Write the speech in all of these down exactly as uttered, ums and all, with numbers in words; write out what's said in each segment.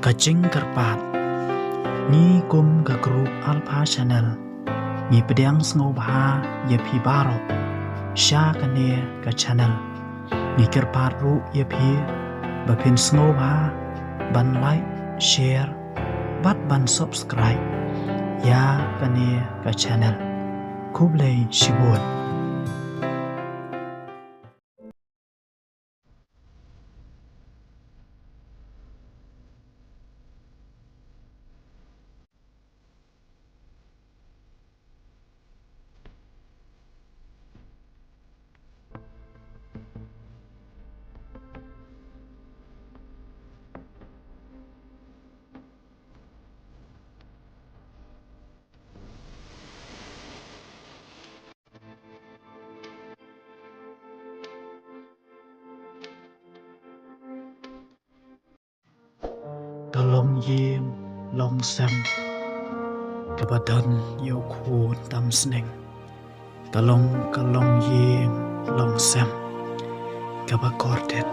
Ka jingkyrpad. Ngi kum ka group Alpha Channel ngi pdiang sngewbha ïa phi baroh sha kane ka channel. Ngi kyrpad ruh ïa phi ba phin sngewbha ban like, share bad ban subscribe ïa kane ka channel. Khublei shibun. Ka longïing longsem kaba don ïa u khun tam sneng. Ka long ka longïing longsem kaba kordit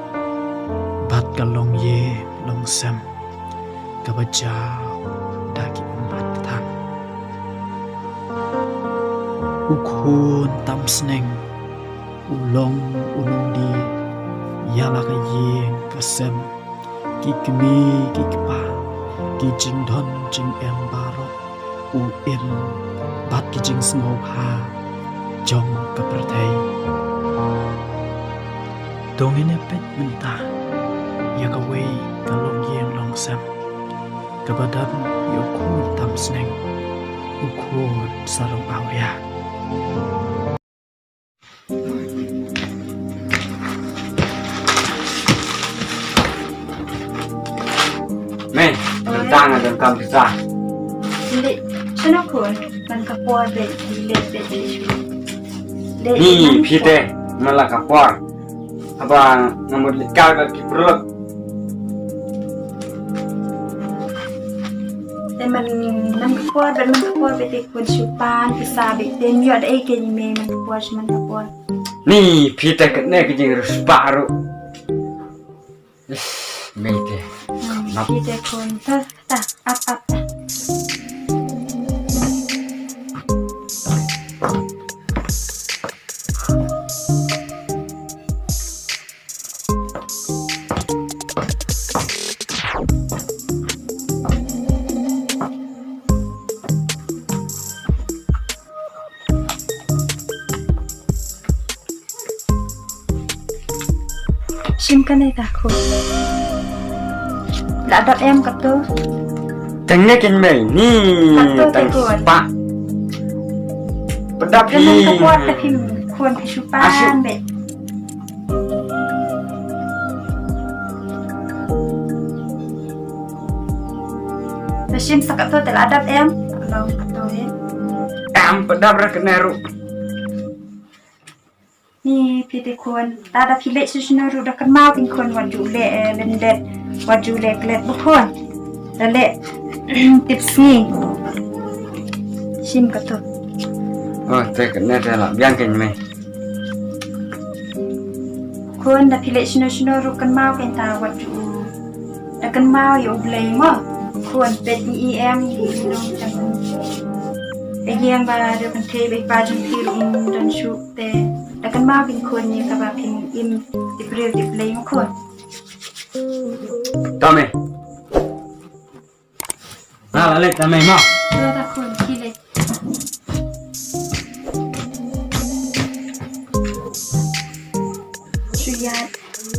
bad ka longïing longsem kaba jaw da ki ummat kthang. U khun tam sneng u long u nongdie ïa la ka ïing ka sem. Ki kmie ki kpa, ki jingdon jingem baroh, u im bad ki jingsngewbha jong ka pyrthei. To ngin ïa peit mynta ïa kawei ka longïing longsem kaba don ïa u khun tam sneng, u khun sarong awria. Mei, tang tang, tang kam kita. Leit shano khun? Man ka por bad leit bad leit. Ni phi te, man la ka por. Haba nga mut leit kal bad ki paralok. Te man, man ka por bad man ka por bad te khun shu pan pisa bad te ym ïoh da ei kein mei, man ka por shu man ka por. Ni phi te, katne ka jingriewspah ruh. Is, mei te. Hmm, phi te khun, ta, ta, ap, ap, ta. Shim kane ta khun. La dap em kato. Tang ne kin mei ni. Kato te khun. Pa. Padap hi. Ka por ta phim khun phi shu pan bad. Te shim sa kato te la dap em. Long kato hi. Em padap ra kane ruh. Ni phi te khun, ta da phi leit sha shano ruh da kynmaw kein khun wat ju leh, eh, lyndet, wat ju leh klet ba khun. Da leh tip sngi. Shim kato. Oh, te kane te la biang kein mei. Khun da phi leit shano shano ruh kynmaw kein ta wat ju Da kynmaw ïa U Blei mo. Khun peit ngi i em ngi i nong tang. Ïa ïeng ba da kynthei ba i pa jong phi ruh um don shuh te. Da kynmaw phin khun ïa kaba phin im tip briew tip Blei mo khun. Tame. Nga la leit tame mo. Ïa ta khun ki leit. Shu ïa.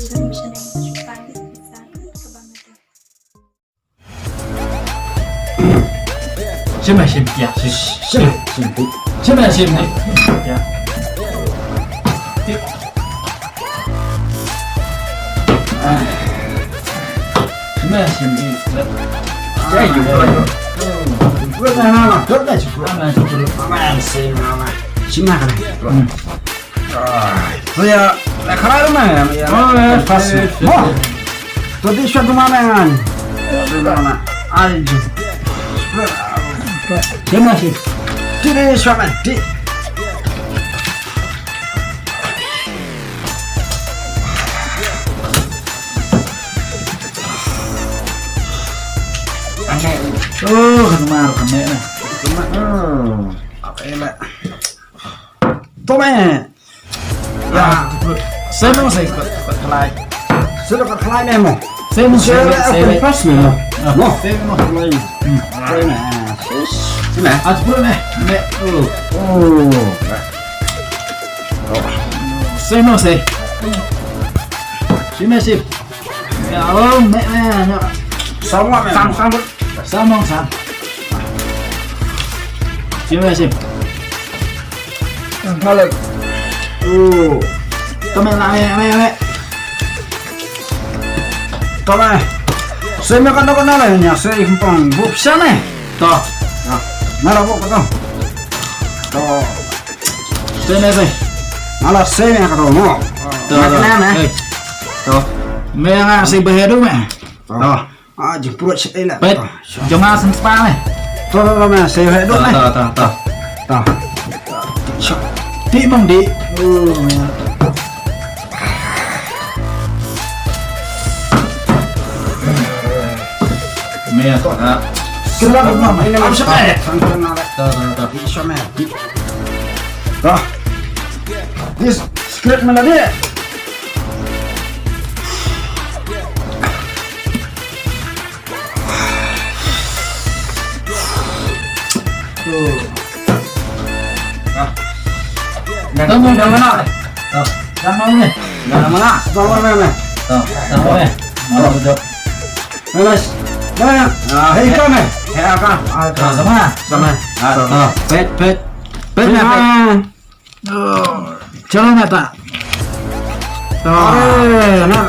Shu ïa. Shim, shim, ya, shim, shim, shim, shim, shim, ya. Shim, shim, ya, you go. Shim, shim, shim. Aya, la khara rumah ya. Oh, ya. Pas. Mo. To di shwa rumah na ngan. Rumah na. Ai. Terima kasih. Di shwa na di. Oh, ka mar ka me na. Ka mar. Oh. Apa ya, Mak? To me. Ya. Sei mo sei, kot, kot khlai. Sei kot khlai me mo. Sei mo sei, sei, sei, sei. Fresh me mo. Ah, mo. Sei mo. Khlai me. Hmm. Khlai me. Ah, sis. Sini. Ah, sepuluh me. Me. Oh. Oh. Sei mo sei. Sini sei. Ya, oh, me, me, me. Sama me. Sam, sam. Sam, sam. Sim, sim. Kalau. Oh. Tome la, me, me, me. Tome. Sim, me, kano, kano la, nya, sim, pang, bup, sim, me. To. Na, na la, bup, to. To. Sim, me, sim. Na la, sim, me, kano, mo. To, to. Me, me. Eh. To. Me, nga, sim, behedu, me. To. To. Ah, jingpyrut sha ila. Peit. To, sha. Jong nga sem spa ne. To, to, to, me, sa ïoh dut ne. To, to, to, to. To. Sha. Ti mong di. Oh, me. Me, to. Ah. Kira ko ma. Ini am sha. To, to, to. Sha me. To. This script mana dia? Dah. Dah. Tunggu, dah mana? Dah. Dah mana ni? Dah mana? Dah mana ni? Dah. Dah mana ni? Mana tu? Mana? Mana? Ah, hei, kau ni? Hei, kau. Ah, kau. Sama? Sama. Ah, ah. Pet, pet. Pet, pet. Chalo na ta. Are, na.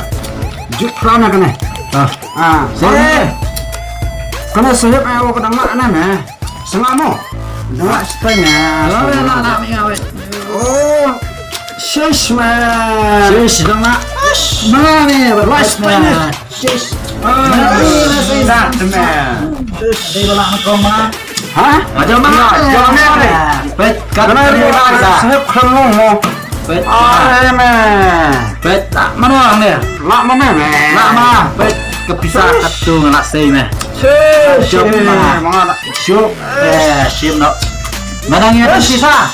Juk pra na kane. Ah. Ah, sare. Kane sahib ai wo kadang na na na. Sanga mo. Dang na stai na. Are na na mi awe. Oh. Shish man. Shish dang na. Mana ni? Last man. Shish. Ah, shish. That man. Shish. Dei bala na kong ma. Ha? Aja ma. Aja ma. Pet kat. Kena ni ba sa. Sahib khlong mo. Pet. Ai me. Pet tak mana orang ni? Lak mana me? Lak ma. Pet ke pisa kat tu ngena sei me. Shish. Aja ma. Mana? Shuh. Eh, sim no. Mana ngi ada sisa?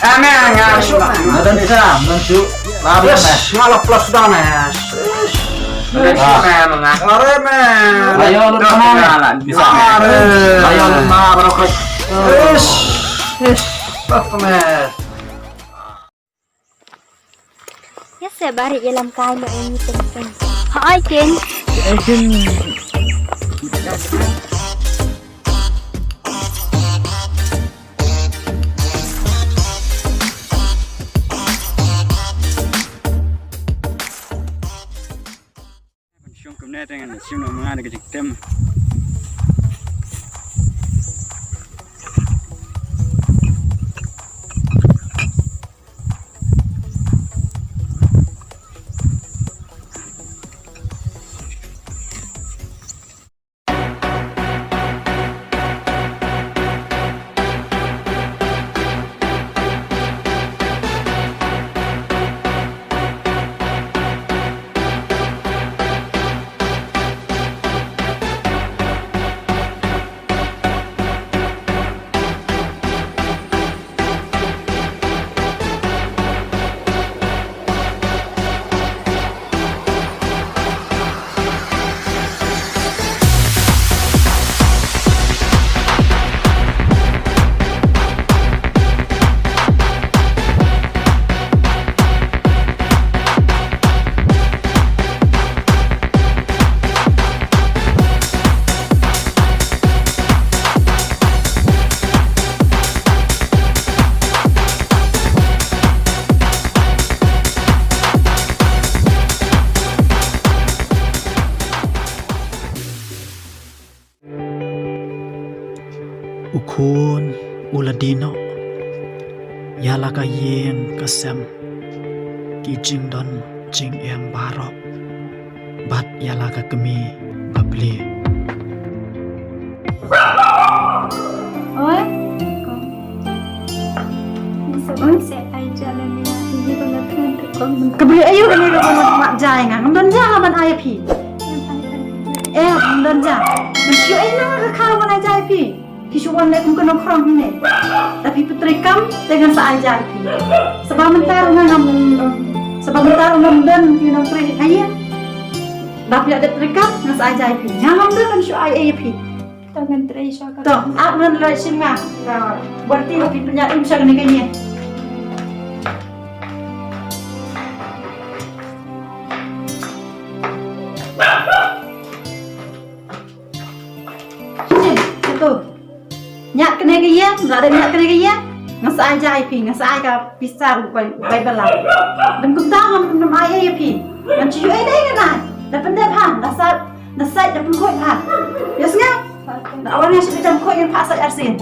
Ame nga. Ada sisa, mana tu? Labu me. Yes, ngala plus dah me. Shish. Are me. Ayo lu mana? Bisa. Ayo lu mana baru klik. Ish. Ish. Apa me? Ya se bari ilam kai me ini penting. Hai kin. Hai kin. Shong kumne te ngan shim noh ma nga da ka jingtem. U khun u la die noh ïa la ka ïing ka sem, ki jingdon jingem baroh, bad ïa la ka kmie ba plie. Oi. Oi, se ai jala ni, ini ba la kren ka kong. Ka bri ayu ini ka kong mat jai nga. Ngam don jai nga ban ai phi. Eh, ym don ja. Ngan shu ai na ka khaw wan ai ja ïa phi. Phi shu wan leh kum ka nongkhrong hi ne. Da phi pyntrei kam te ngan sa ai ja ïa phi. Saba mynta ruh nga ngam, saba mynta ruh ngam don phi nongtrei ha ïing. Da phi la dep trei kam ngan sa ai ja ïa phi. Nga ngam don ngan shu ai ei ïa phi. To ngan trei shuwa ka. To, ap ngan leit shim nga. Ka wan ti phi pynïaid um sha kane ka ïing. Shin, satu. Ñiad kane ka ïing, la dep ñiad kane ka ïing. Nga sa ai ja ïa phi, nga sa ai ka pisa ruh bai, bai bala. Dang kumta ngam, ngam ai ïa phi. Ngan shu ai dei ngan ai. Da pyndep ha, da sait, da sait da pynkhuid ha. Ïa sngap. Da wan nga shu pynjam khuid ngan phah sait arsien.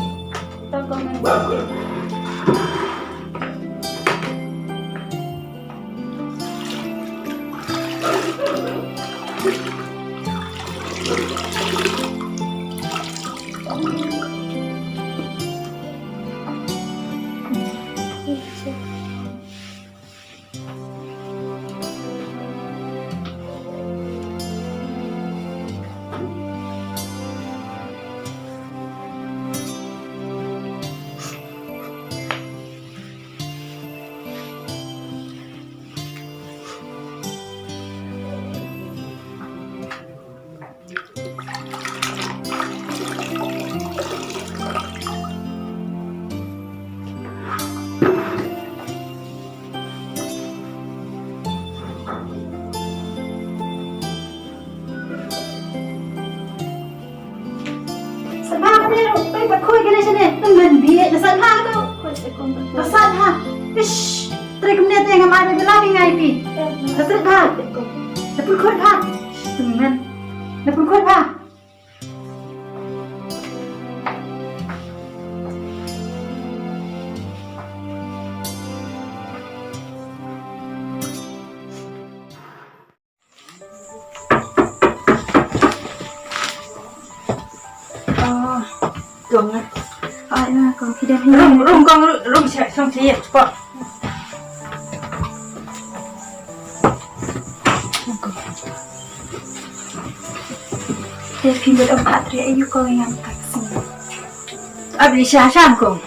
Sa ba ka ne ruh, peit ba khuid ka ne shane, tang ban bieit, na sat ha ka tu. Na sat ha. Ish, trei kumne te ngam ai ba la bi ngai pi. Na sat ha. Na pun khuid ha. Tang ban. Na pun khuid ha. Oh, kong ah. Ai na kong, phi dang hi. Rum, rum kong, rum, rum, sha, shong sha ïa, spot. Te phi mut ym pat ri ayu kong, ngam tak sini. Ab li sha sha kong.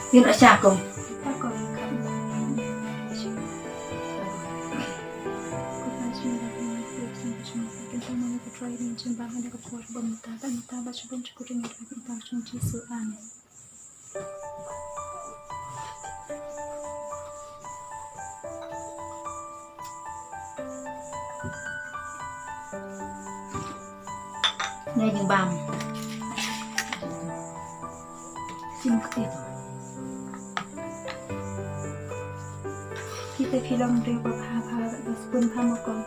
Yin a sha kong. Amen. Ngai jingbam. Sim kti. Kita ki long briew ba bha bha, ba sbun bha ma kong.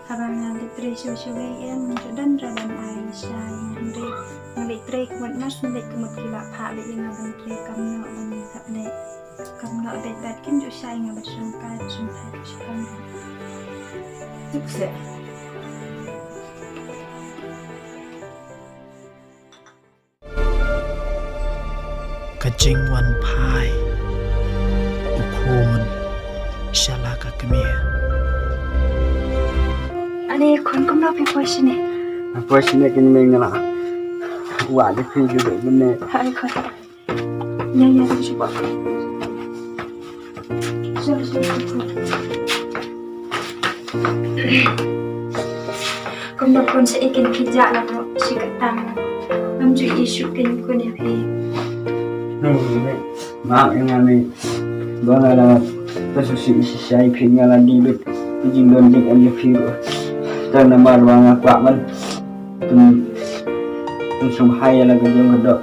Haba nga leit trei shuwa shuwa ïa nga ju don ruh ban ai sha ïa nga, hynrei nga leit trei ka mut mas, nga leit ka mut ki la phah beit ïa nga ban trei kam noh ban thap leh. Kam noh beit bad kim ju shai nga bad shong kai shong thait shong kam. Tuk se. Ka jingwan phai u khun sha la ka kmie. Ani khun, kumno phi poi shane? Poi shane kine me nga la wad ïa phi ju dei ne. Hai khun. Ïa, ïa, ïa, shu ba. Shu, shu, shu, shu. Kumno khun, sa ïa kin khie ja la no, shi katta. Ngam ju ïohi shuh kin khun ïa phi. No, no, no. Ma, ïa nga ne. Ba nga la, ta su shi, shi, shi, phi nga la di lut. Jingdon jingem ïa phi ruh. Ta namar ba nga kwah ban. Pyn, pynsngewbha ïa la ka jong ka doh.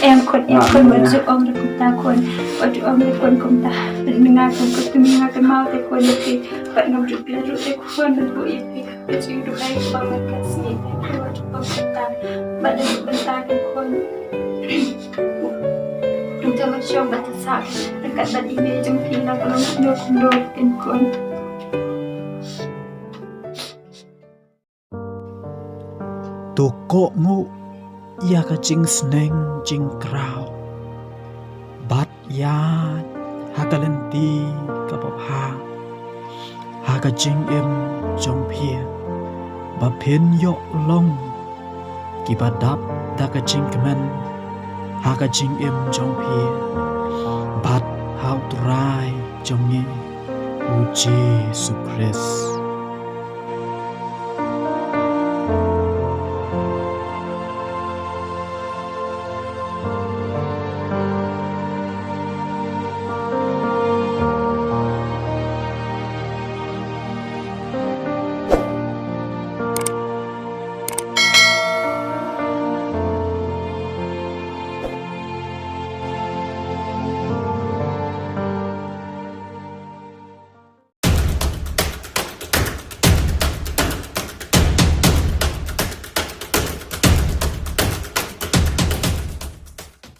Em khun, em khun, wat ju ong ruh kumta khun. Wat ju ong ruh khun kumta. Nga khun, khun, nga kynmaw te khun ïa phi. Bad ngam ju klet ruh te khun, bad buh ïa phi. Ka jingduwai kaba ngan ka sngi te khun, wat ju ong kumta. Bad da bynta te khun. Kumta wat shong bad sah. Ryngkat bad i mei jong phi la ka long kumno kumno te khun. To kohnguh ïa ka jingsneng jingkraw bad ïaid ha ka lynti kaba bha ha ka jingim jong phi, ba phin ïoh long kiba dap da ka jingkmen ha ka jingim jong phi bad ha U Trai jong ngi, U Jisu Khrist.